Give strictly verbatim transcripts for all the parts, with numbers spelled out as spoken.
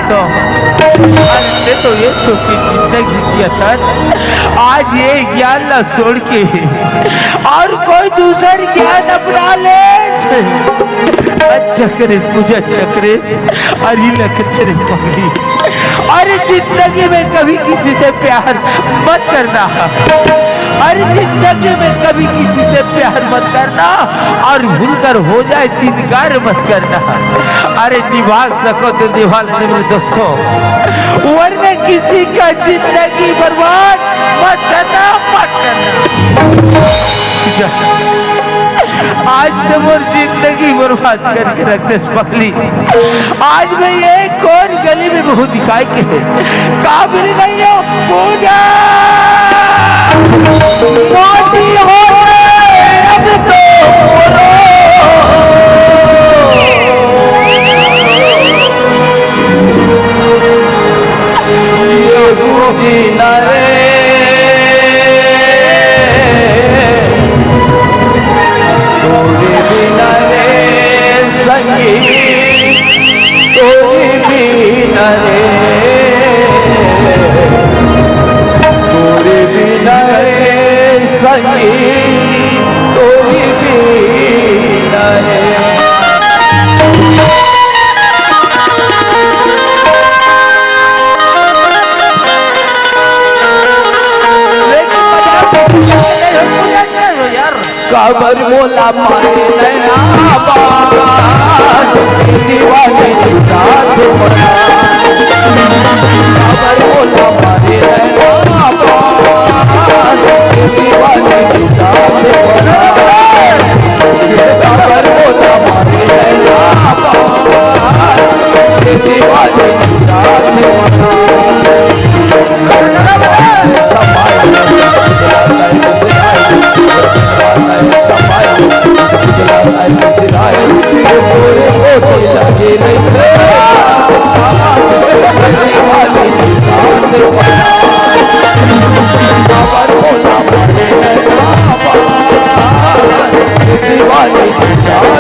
तो, अरे तो ये छोटी जिंदगी की असर, आज ये ज्ञान ला छोड़ के और कोई दूसर ज्ञान अपना ले। अच्छा करे, पूजा अच्छा करे, अरे लखत रे पगली, अरे जिंदगी में कभी किसी से प्यार मत करना, अरे जिंदगी में कभी किसी से प्यार मत करना, और भूलकर हो जाए तो इनकार मत करना। अरे निभा सको तो निभा लेना मेरे दोस्तों, वरना किसी का जिंदगी बर्बाद मत करना, मत करना। जा। आज तो मोर जिंदगी बर्बाद करके रख दे पगली। आज मैं एक और गली में बहुत दिखाई के काबिल नहीं हूँ। पूजा। मोटी हो गए अब तो बोलो। ये बूझी ना रे। तोरे बिना रे संगी, तोरे बिना रे, तोरे बिना रे संगी, तोरे बिना रे। काबर मोला मारे नैना बान, दीवानी छुटा दे मोला। काबर मोला मारे नैना बान, दीवानी छुटा दे मोला। काबर मोला मारे नैना बान, दीवानी छुटा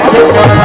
दे मोला।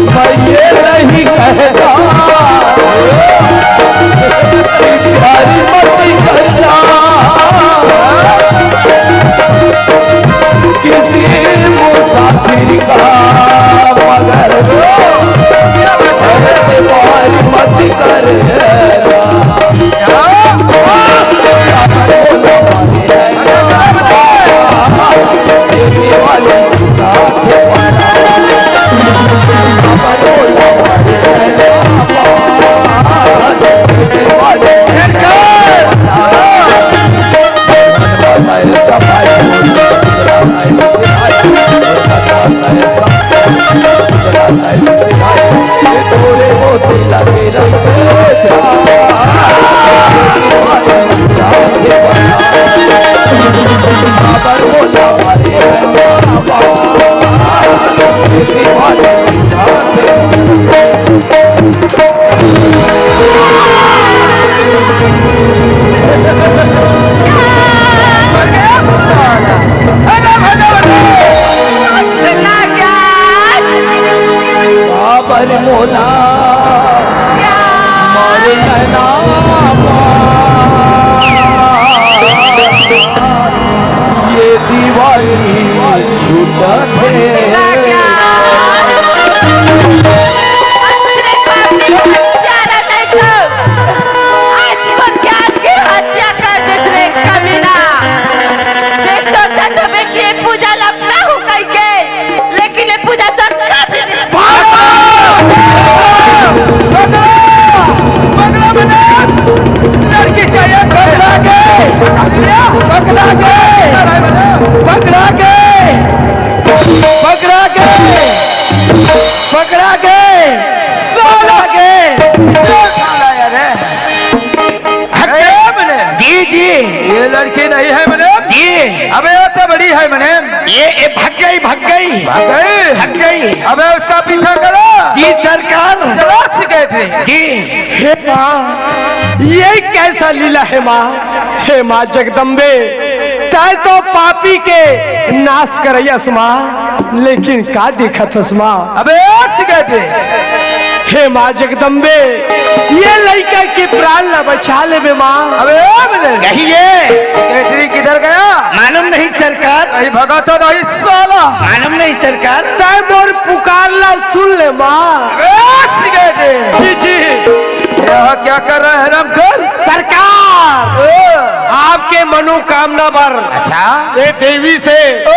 मैं ये नहीं कहता कि प्यार मत करना किसी मुसाफिर का, मगर एतबार मत करना। काबर मोला मारे नैना, ये दीवानी छूटा थे। आज मन के आज के हत्या पकड़ा के, पकड़ा के, पकड़ा के, साला के। अरे, जी, जी। ये लड़की नहीं है मैडम। जी। अबे, ये तो बड़ी है मैडम। ये, ये भग गई, भग गई। भग गई? भग गई। अबे, उसका पीछा करो। जी, सरकार। चलो, सेक्रेटरी। जी। हे माँ, ये कैसा लीला है माँ? हे माँ जगदम्बे, तैं तो पापी के नाश करैयस माँ, लेकिन का देखत हस माँ? अबे ओ सिगरेट! हे माँ जगदम्बे, ये लइका के प्राण ला बचा लेबे माँ। अबे ओ बने! कहिए। सेक्रेटरी किधर गया? मालूम नहीं सरकार। कहीं भगा तो नहीं साला? मालूम नहीं सरकार। तैं मोर पुकार ला सुन ले माँ। अबे ओ सिगरेट! जी, जी। यह क्या कर रहा है हरामखोर? सरकार, ओ। आपके मनोकामना बर अच्छा। ये देवी से ओ।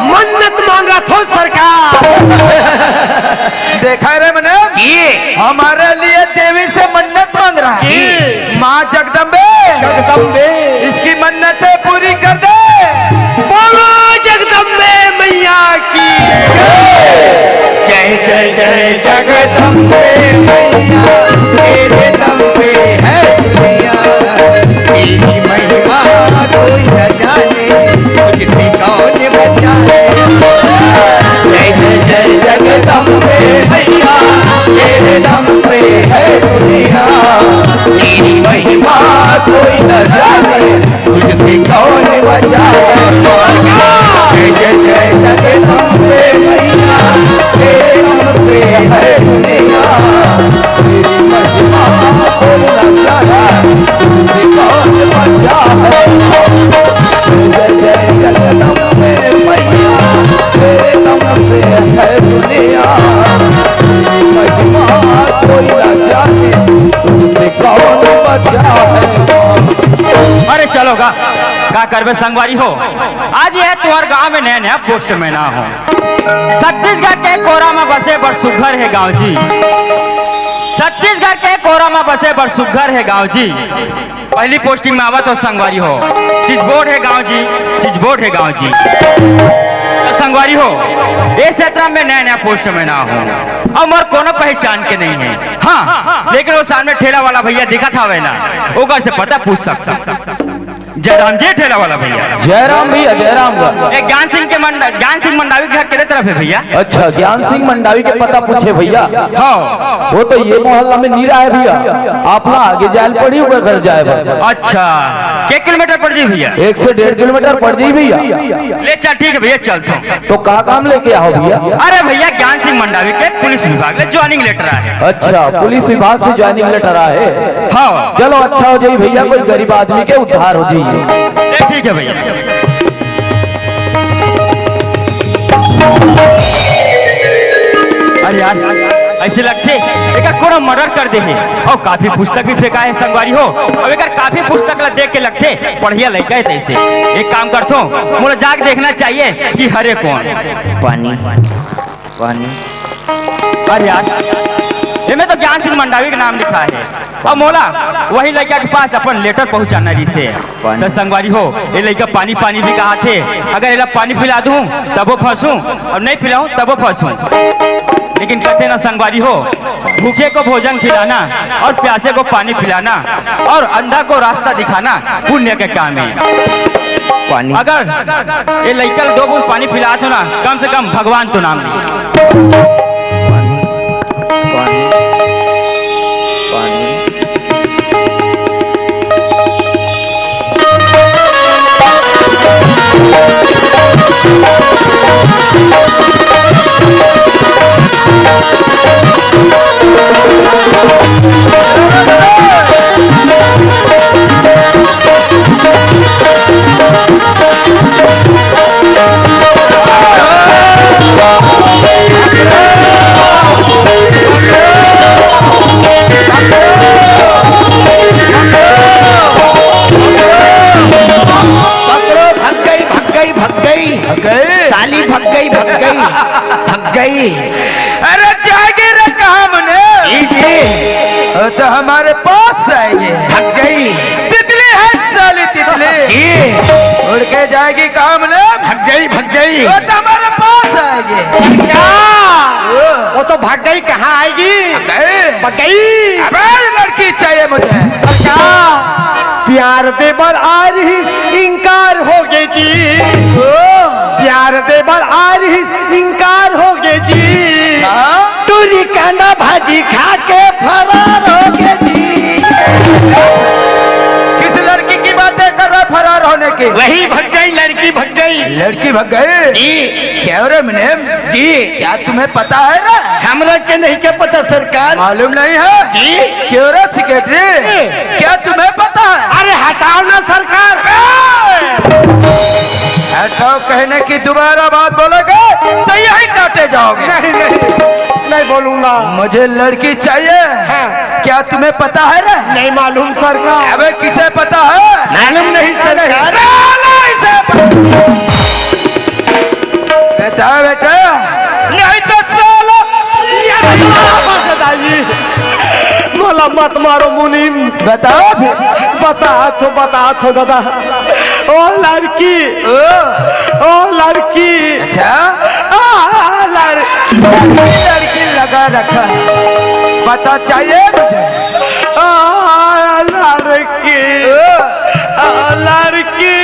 मन्नत मांगत हों सरकार। देखा रे मैंने? जी। हमारे लिए देवी से मन्नत मांग रहा है। जी। माँ जगदम्बे। जगदम्बे। इसकी मन्नतें पूरी कर दे। बोलो जगदम्बे मैया की। जय जय जय जगदम्बे मैया, तेरे दम पे है दुनिया, तेरी महिमा कोई न जाने, तुझसे कौन बचाए। जय जय जय जगदम्बे मैया, तेरे दम पे है दुनिया, तेरी महिमा कोई न जाने, तुझसे कौन बचाए। जय जय जगदम्बे मैया, तेरे दम पे है दुनिया, तेरी महिमा कोई न जाए, तुझसे कौन बचाए। जय जय जगदम्बे मैया, तेरे दम पे है दुनिया, तेरी महिमा कोई न जाने, तुझसे कौन बचाए। अरे चलो गा, का करबे संगवारी हो, आज ये तुम्हार गांव में नया नया पोस्टमैन आय हों। छत्तीसगढ़ के कोरा में बसे बड़ सुघर हे गांव जी। छत्तीसगढ़ के कोरा में बसे बड़ सुघर हे गांव जी। पहली पोस्टिंग में आवत हों संगवारी हो, चिचबोड़ हे गांव जी, चिचबोड़ हे गांव जी। त संगवारी हो, ए क्षेत्र में नया नया पोस्टमैन आय हों अउ मोर कोनो पहचान के नहीं हे। हाँ, लेकिन वो सामने ठेला वाला भैया दिखत हवे ना, ओकर से पता पूछ सकत हव। जयराम जी, ठेला वाला भैया। जयराम भैया, जयराम भैया। ए, ज्ञान सिंह के मंड-, ज्ञान सिंह मंडावी के घर केरे तरफ हे भैया? अच्छा, ज्ञान सिंह मंडावी के पता पूछे भैया। हाँ। वो तो ये मोहल्ला में नइ रहय भैया, आप ला आगे जाय ल पड़ही, ओकर घर जाय बर। अच्छा, के किलोमीटर पड़ जाही भैया? एक से डेढ़ किलोमीटर पड़ जाही भैया। ले चल, ठीक हे भैया, चलत हों। तो का काम लेके आय हव भैया? अरे भैया, ज्ञान सिंह मंडावी के पुलिस विभाग ले ज्वाइनिंग लेटर आय हे। अच्छा, पुलिस विभाग से ज्वाइनिंग लेटर आय हे। हाँ। चलो, अच्छा हो जाही भैया, कोई गरीब आदमी के उद्धार हो जाही। ए, ठीक हे भैया। अरे यार, अइसे लगथे एकर कोनो मर्डर कर दे हे। अउ कापी पुस्तक भी फेंकाय हे संगवारी हो। अब एकर कापी पुस्तक ला देख के लगथे पढ़इया लइका हे तइसे। एक काम करथों, मोला जाके देखना चाहिए कि हरे कोन। पानी, पानी। अरे यार, एमे तो ज्ञान सिंह मंडावी के नाम लिखाय हे। अब मोला वही लइका के पास अपन लेटर पहुंचाना रहिसे। पानी। त संगवारी हो, ए लइका पानी पानी भी कहत हे। अगर एला पानी पिला दूं तभो फंसूं, अउ नइ पिलाऊं तभो फंसूं। लेकिन कथे ना संगवारी हो, भूखे को भोजन खिलाना और प्यासे को पानी पिलाना और अंधा को रास्ता दिखाना पुण्य के काम हे। पानी। अगर ए लइका ल दो बूंद पानी पिलात हों ना, कम से कम भगवान तो नाम ले। पानी, पानी, पानी। पकड़ो, भग गई, भग गई, भग गई। भग गई? साली भग गई, भग गई, भग गई। अरे जाएगी रे कहाँ मने? जी, जी। अरे तो हमारे पास आएगी। भग गई। तितली है वाली तितली। जी। उड़ के जाएगी कहाँ, मुनीम? भग गई, भग गई। वो तो हमारे पास आएगी। क्या? वो तो भग गई, कहाँ आएगी? भग गई। भग गई। अबे, लड़की चाहिए मुझे। सरकार, प्यार दे बर आ रही, इंकार हो गए जी। ओ। प्यार दे बर आ रही, इंकार हो गए जी। हाँ? टूरी कांदा भाजी खा के फरार हो गए जी। किस लड़की की बातें कर रहा है फरार होने की? वही भग गई, लड़की भग गई। लड़की भग गई? जी। क्यों रे मुनीम? जी। क्या तुम्हें पता है ना? हमरा के नहीं क्या पता सरकार। मालूम नहीं है? जी। क्यों रे सेक्रेटरी? जी। क्या तुम्हें पता है? अरे हटाओ ना सरकार। हटाओ कहने की दोबारा बात बोलोगे तो यही काटे जाओगे। नहीं, नहीं, नहीं बोलूंगा। मुझे लड़की चाहिए। हाँ। क्या तुम्हें पता है रे? नहीं मालूम सरकार। अबे किसे पता है? मालूम नहीं सरकार। साला इसे पता। बेटा, बेटा। नहीं तो साला। ये भगवान दाई। मोला मत मारो मुनीम। बताओ फिर। बता तो, बता तो दादा। ओ लड़की। ओ। ओ लड़की। अच्छा। आ, लड़- लड़की लगा रखा। पता चाहिए मुझे। आ, लड़की। ओ। आ, लड़की।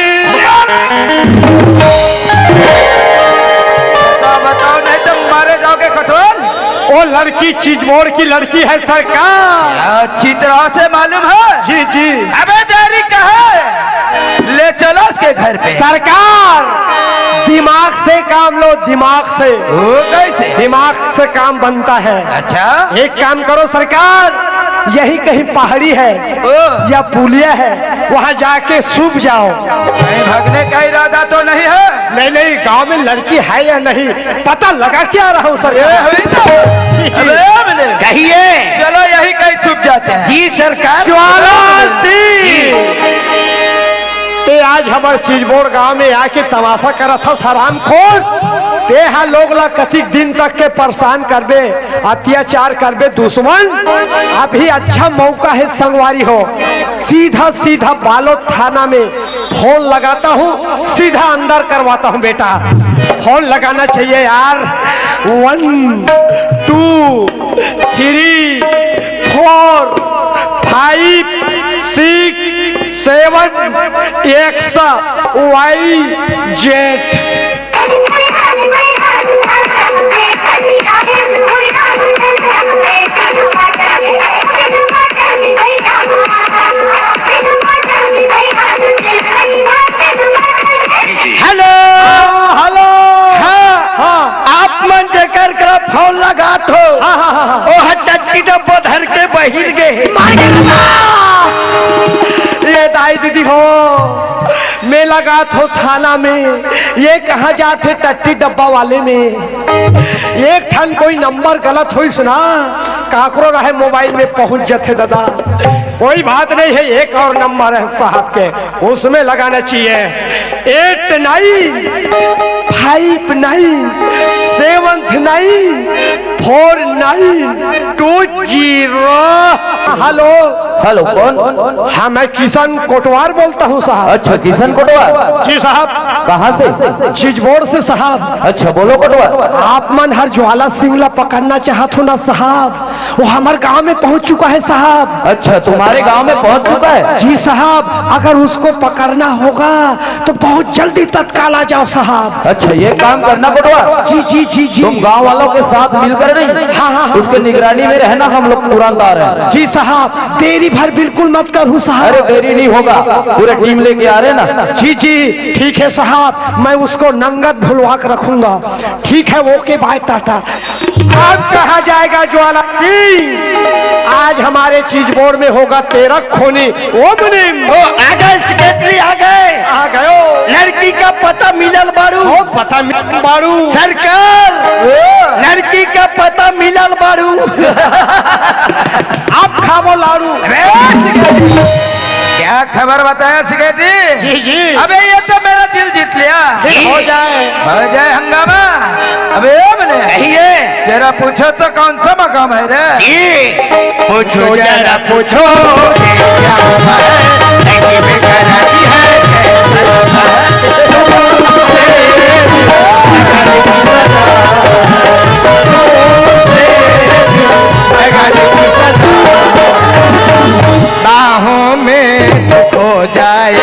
बताओ, बताओ, नहीं तो मारे जाओगे कठोर। ओ लड़की चिजबोड़ की लड़की है सरकार। अच्छी तरह से मालूम है। जी, जी। अबे देरी का है? ले चलो उसके घर पे। सरकार, दिमाग से काम लो, दिमाग से। वो कैसे? दिमाग से काम बनता है। अच्छा। एक काम करो सरकार, यही कहीं पहाड़ी है ओ। या पुलिया है, वहाँ जाके छुप जाओ। कहीं भागने का इरादा तो नहीं है? नहीं, नहीं, गांव में लड़की है या नहीं, पता लगा क्या रहा हूँ सरकार। ये हुई तो। जी, जी। अबे, अबे। कहिए। चलो, यही कहीं छुप जाते हैं। जी सरकार। ज्वाला सिंह। जी। ते आज हमर चिजबोड़ गांव में आके तमाशा करत हस हरामखोर। ते हा लोग ला कतिक दिन तक के परेशान करबे, अत्याचार करबे दुश्मन। अभी अच्छा मौका है संगवारी हो, सीधा सीधा बालोद थाना में फोन लगाता हूँ, सीधा अंदर करवाता हूँ बेटा। फोन लगाना चाहिए यार। One, two, three, four, five, six, seven, X, Y, Z। Hello. हाँ, हेलो। हाँ। हाँ। आप मन जेकर करा फोन लगात हो, हाँ, हाँ, हाँ, हाँ। ओह टट्टी डब्बा धर के बहिर गे हे। मार के बता। ये दाई दीदी हो, मैं लगात हो थाना में, ये कहाँ जात हे टट्टी डब्बा वाले में? एक ठन कोई नंबर गलत होइस ना, काकरो रहे मोबाइल में पहुंच जथे दादा। कोई बात नहीं है, एक और नंबर है साहब के, उसमें लगाना चाहिए। Eight nine five nine seven nine four nine two zero। Hello. Hello, कौन? हाँ, मैं किशन कोटवार बोलता हूँ साहब। अच्छा, किशन कोटवार। जी साहब। कहाँ से? चिचबोड़ से साहब। अच्छा, बोलो कोटवार। आप मन हर ज्वाला सिंह ला पकड़ना चाहत हो ना साहब, वो हमर गांव में पहुंच चुका है साहब। अच्छा, तुम्हारे गांव में पहुंच चुका है? जी साहब, अगर उसको पकड़ना होगा तो बहुत जल्दी तत्काल आ जाओ साहब। अच्छा, ये काम करना कोटवार। जी, जी, जी, जी। तुम गांव वालों के साथ मिलकर नहीं, हाँ, हाँ, हाँ। उसके निगरानी में रहना, हम लोग तुरंत आ रहे हैं। जी साहब, देरी भर बिल्कुल मत करूँ साहब। अरे, देरी नहीं होगा, पूरे टीम लेके आ रहे ना। जी, जी, ठीक है साहब, मैं उसको नंगत भुलवा के रखूंगा। ठीक है, ओके, बाय, टाटा। अब कहा जाएगा ज्वाला सिंह, आज हमारे चिचबोड़ में होगा तेरा खूनी। ओ मुनीम। ओ, आ गए सेक्रेटरी, आ गए। आ गयो। लड़की का पता मिलल बाड़ू। ओ, पता मिलल बाड़ू। सरकार, ओ। लड़की का पता मिलल बाड़ू। आप खाबो लाड़ू। अरे, क्या खबर बताया सेक्रेटरी? जी, जी। अबे, ये तो मेरा दिल जीत लिया। जी। हो जाए। हो जाए हंगामा। अबे, ओ मने। कहिए। जरा पूछो तो, कौन सा मकाम है रे? जी, पूछो जरा, पूछो, क्या हुआ है? ऐसी बेकरारी है, कैसा हुआ है? बाहों में तू खो जाए,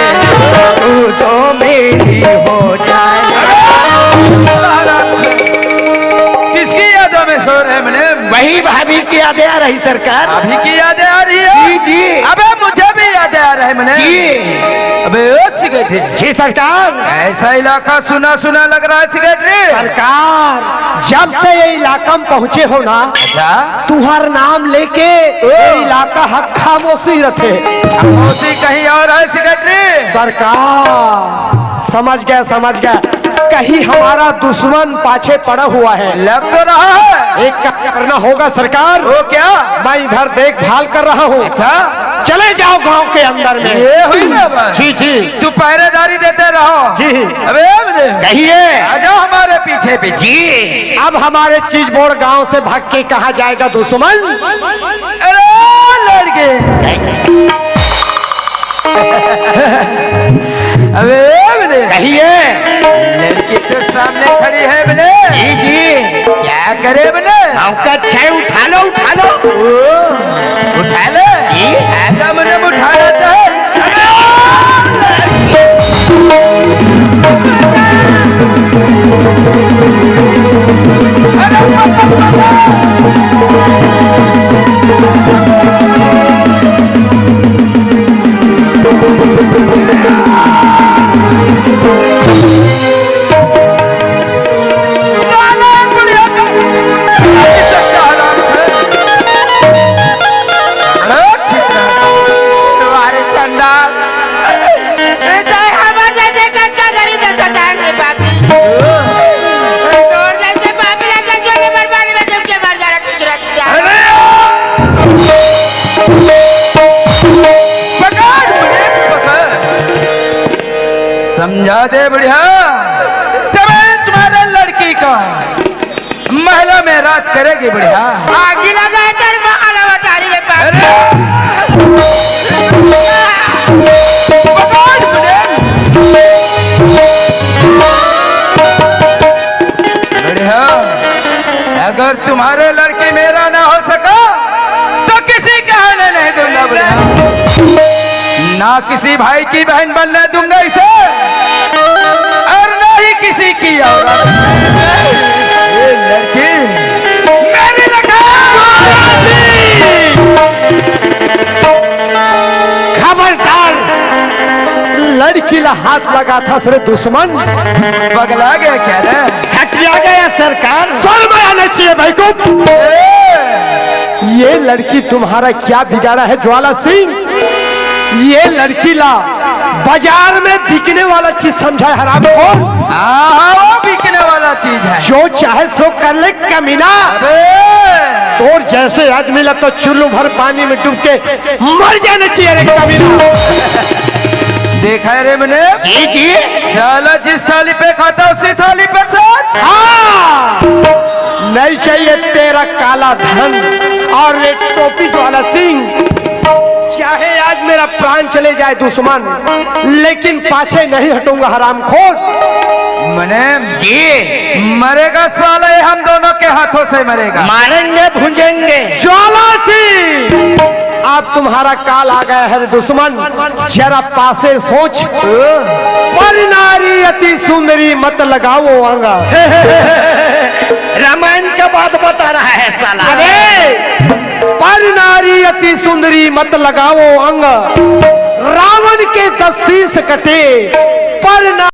तू तो मेरी हो जाए। किसकी यादों में सो रहे मने? वही भाभी की यादें आ रही सरकार। भाभी की यादें आ रही है? जी, जी। अबे मुझे भी यादें आ रहे मने। जी। अबे ओ सिगरेट। जी सरकार। ऐसा इलाका सुना सुना लग रहा है सिगरेट रे। सरकार, जब से ये इलाका में पहुंचे हो ना, अच्छा। तुम्हार नाम लेके ओ। ये इलाका ह खामोशी रथे। खामोशी कहीं और है सिगरेट रे। सरकार, समझ गया, समझ गया। कहीं हमारा दुश्मन पाछे पड़ा हुआ है। लग तो रहा है। एक काम करना होगा सरकार। वो क्या? मैं इधर देखभाल कर रहा हूँ। अच्छा। चले जाओ गांव के अंदर में। ये हुई ना बात। जी, जी। तू पहरेदारी देते रहो। जी। अबे, अबे। कहिए। आ जाओ हमारे पीछे पीछे। जी। अब हमारे चीज बोर्ड गांव से भाग के कहाँ जाएगा दुश्मन? अरे लड़के। अबे बोले। कहिए। लड़की तो सामने खड़ी है बोले। जी, जी। क्या करे बोले? मौका अच्छा है, उठा लो, उठा लो। ओ, उठा ले। जी। ऐसा मुझे उठाना चाहे। अरे, तुम्हारे चंडाल। चाहे हमारे जैसे गंदा गरीब है, सताएंगे पापी। तोर जैसे पापी ना सच्चों की बर्बादी में डूब के मर जाना, कुछ रक्षा। अरे! पकड़, पकड़। समझा दे बढ़िया। तबे तुम्हारे लड़की का महला में राज करेगी बुढ़िया। आगी लगाए तेरे महला में डाली रे बाप। अरे! बुढ़िया, अगर तुम्हारे लड़की मेरा ना हो सका तो किसी का होने नहीं दूंगा बुढ़िया। ना किसी भाई की बहन बनने दूंगा इसे, और ना ही किसी की औरत। ये लड़की मेरी लगा। खबरदार, लड़की ला हाथ लगाथस रे दुश्मन। पगला गया क्या रे? हटिया गया सरकार। शर्म आना चाहिए भाई को। ये लड़की तुम्हारा क्या बिगाड़ा है ज्वाला सिंह? ये लड़की ला बाजार में बिकने वाला चीज समझा है हरामखोर। हाँ, हाँ, वो बिकने वाला चीज है। जो चाहे सो कर ले कमीना। अबे! तोर जैसे आदमी ला तो चुल्लू भर पानी में डूब के मर जाना चाहिए रे कमीना। देखा है रे मैंने? जी, जी। साला जिस थाली पे खाता उसी थाली पे साथ। हाँ। नहीं चाहिए तेरा काला धन और ये टोपी ज्वाला सिंह। चाहे आज मेरा प्राण चले जाए दुश्मन, लेकिन पाछे नहीं हटूंगा हरामखोर। मने जी। मरेगा साला, ये हम दोनों के हाथों से मरेगा। मारेंगे, भूंजेंगे। ज्वाला सिंह, अब तुम्हारा काल आ गया है दुश्मन, जरा पासे सोच। पर नारी अति सुंदरी मत लगाओ अंग। रामायण का बात बता रहा है साला। अरे, पर नारी अति सुंदरी मत लगाओ अंग, रावण के दस शीश कटे, पर ना